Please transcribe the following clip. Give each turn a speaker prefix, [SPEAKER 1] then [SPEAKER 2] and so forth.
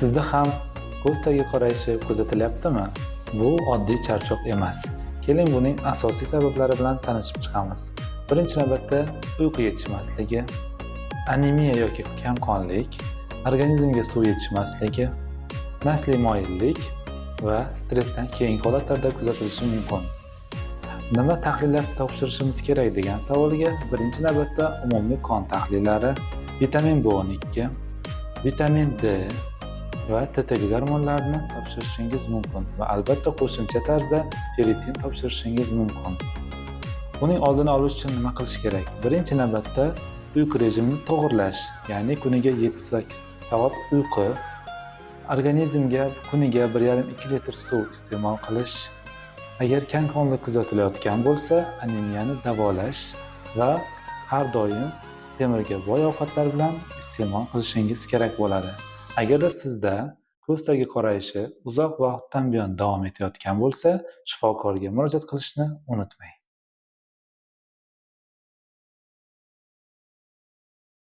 [SPEAKER 1] Sizda ham ko'z tagi qorayishi kuzatilyaptimi? Bu oddiy charchoq emas. Keling, buning asosiy sabablari bilan tanishib chiqamiz. Birinchi navbatda uyqu yetishmasligi, anemiya yoki kamqonlik, organizmga suv yetishmasligi, nasliy moyillik va stressdan keyingi holatlarda kuzatilishi mumkin. Nima tahlillar topshirishimiz kerak degan savolga birinchi navbatda umumiy qon tahlillari, vitamin B12, vitamin D va TTG gormonlarini topshirishingiz mumkin va albatta qo'shimcha tarzda ferritin topshirishingiz mumkin. Buning oldini olish uchun nima qilish kerak? Birinchi navbatda uyqu rejimini to'g'irlash, ya'ni kuniga 7-8 soat uyqu, organizmga kuniga 1,5-2 litr suv iste'mol qilish, agar kamqonlik kuzatilayotgan bo'lsa, anemiyani davolash va har doim temirga boy ovqatlar bilan iste'mol qilishingiz kerak bo'ladi. Agarda sizda ko'z tagi qorayishi uzoq vaqtdan buyon davom etayotgan bo'lsa, shifokorga murojaat qilishni unutmang.